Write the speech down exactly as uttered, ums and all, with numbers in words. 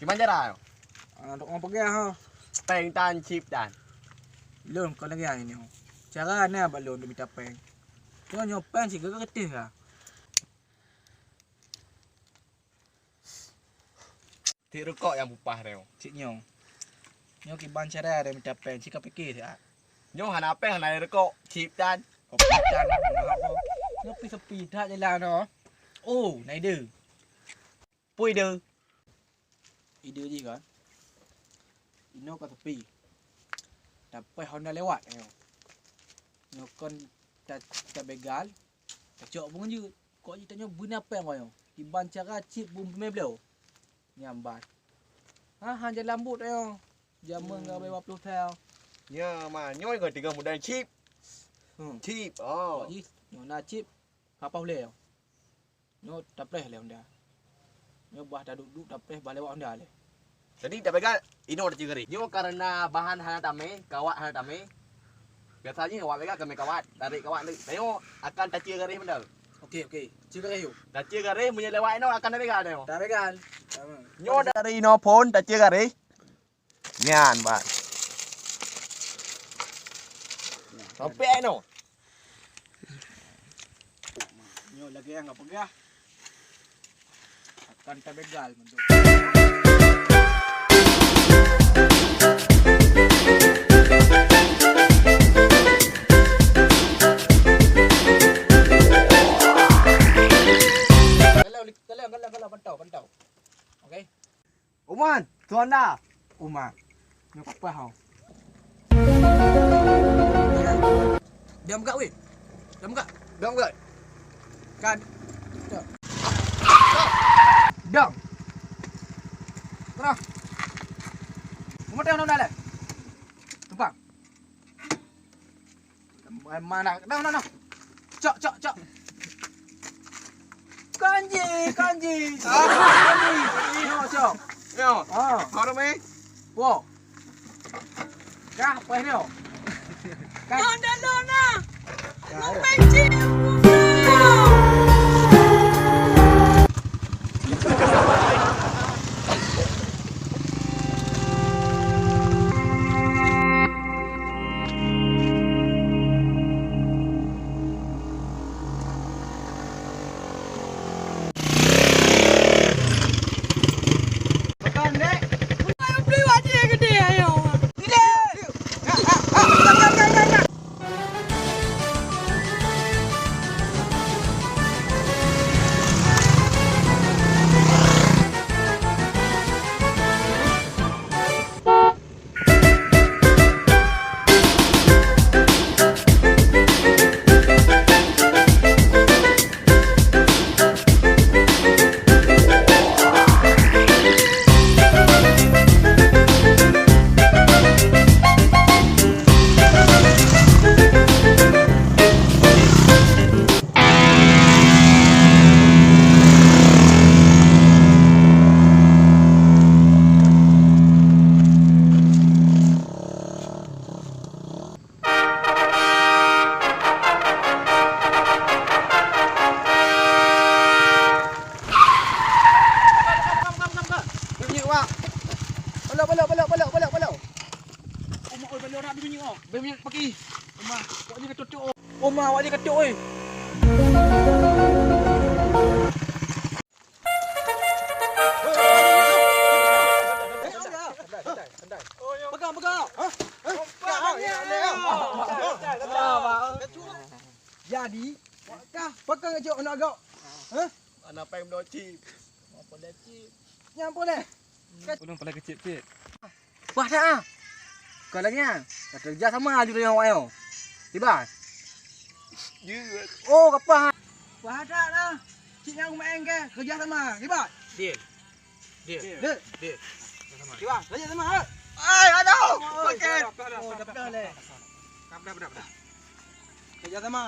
Kiban cara nyoe? Ah, untuk orang peugah, ha. Péng tan, chip tan. Lôn kon lagèe nyan nyoe. Cara na bak lôn untuk mita péng. Nyoe, nyoe péng sigaga keuteh ka. Tiep rukok nyang peupah nyoe. Cit nyoe. Nyoe kiban cara nyoe mita péng, cit ka pike siat. Nyoe hana péng, hana rukok, chip tan. Kopi tan, hana apa. Nyoe pi sepi that jalan nyoe. Oh, na ide. Peue ide? Ide jih kan. Inoe ka sepi. Tapaih Honda lewat nyoe. Nyoe kon ta-, tabegal, tacok peungeujeuet. Kok jih tanyoe beuna péng nyoe. Kiban cara chip bum peumeubloe. Nyan ban. Ha, han jalan buet nyoe. Jameun ka lima puluh thon. Nyoe ma, nyoe ka tinggai modal chip. Hmm. Chip, oh. Kok jih, nyoe na chip. Hapa ulèe nyoe. Nyoe tapreh lé Honda. Nyoe bah taduek-duek tapreh bah lewat Honda lé. Jadi tapeugah inoe tacue garéh. Nyoe kareuna bahan hana tamè, kawat hana tamè. Biasa jih awak peugah kami kawat, tarék kawat lé. Nyoe akan tacue garéh benda. Oke, oke. Cue garéh yuk. Tacue garéh meunyoe lewat inoe akan tapeugah nyoe. Tapeugah. Nyoe dari inoe phôn tacue garéh. Nyan, Bang. Sampai no. Nyoe lagèe nyang peugah. Akan tabegal mandum. Kalau, kalau, kalau, kalau, pantau, pantau. Okey. Uman, tuan dah. Uman. Nyoe papa hau. Diam gak weh. Diam gak. Diam gak. Kan. Diam. Terus. Kamu tengok dalam. Tumpang. Mana? Nah, nah, nah. Cok, cok, cok. Kanji, kanji. Ah. Kanji. Yo, cok. Yo. Ah. Baru mai. Wo. Kah, apa ni? Kan. Yo, dah lo nah. Mau main cik. Bèk meunyeuk, Wak. Balok, balok, balok, balok, balok, balok. Oma, oi, balok rak bèk meunyeuk, oh. Bèk meunyeuk paki. Oma, awak nyan ka tutup, oh. Oma, awak nyan ka tutup, oi. Pegang, pegang. Hah? Hah? Jadi, kah pegang jok aneuk agak? Hah? Aneuk péng bloe chip. Apa dah chip? Nyan apa dah? Ulôn paléng keuchik cit. Wah, dah ah. Kau lagi ah. Dah kerja sama aja dengan awak yo. Tiba. Jeuet. Oh, kapah. Wah, dah lah. Cik nyang main ke kerja sama. Tiba. Deal. Deal. Deal. Deal. Tiba. Kerja sama, ha? Ai, aduh. Oh, okey. Dah, dah, dah, dah, dah. Dah, dah, dah, dah. Kerja sama.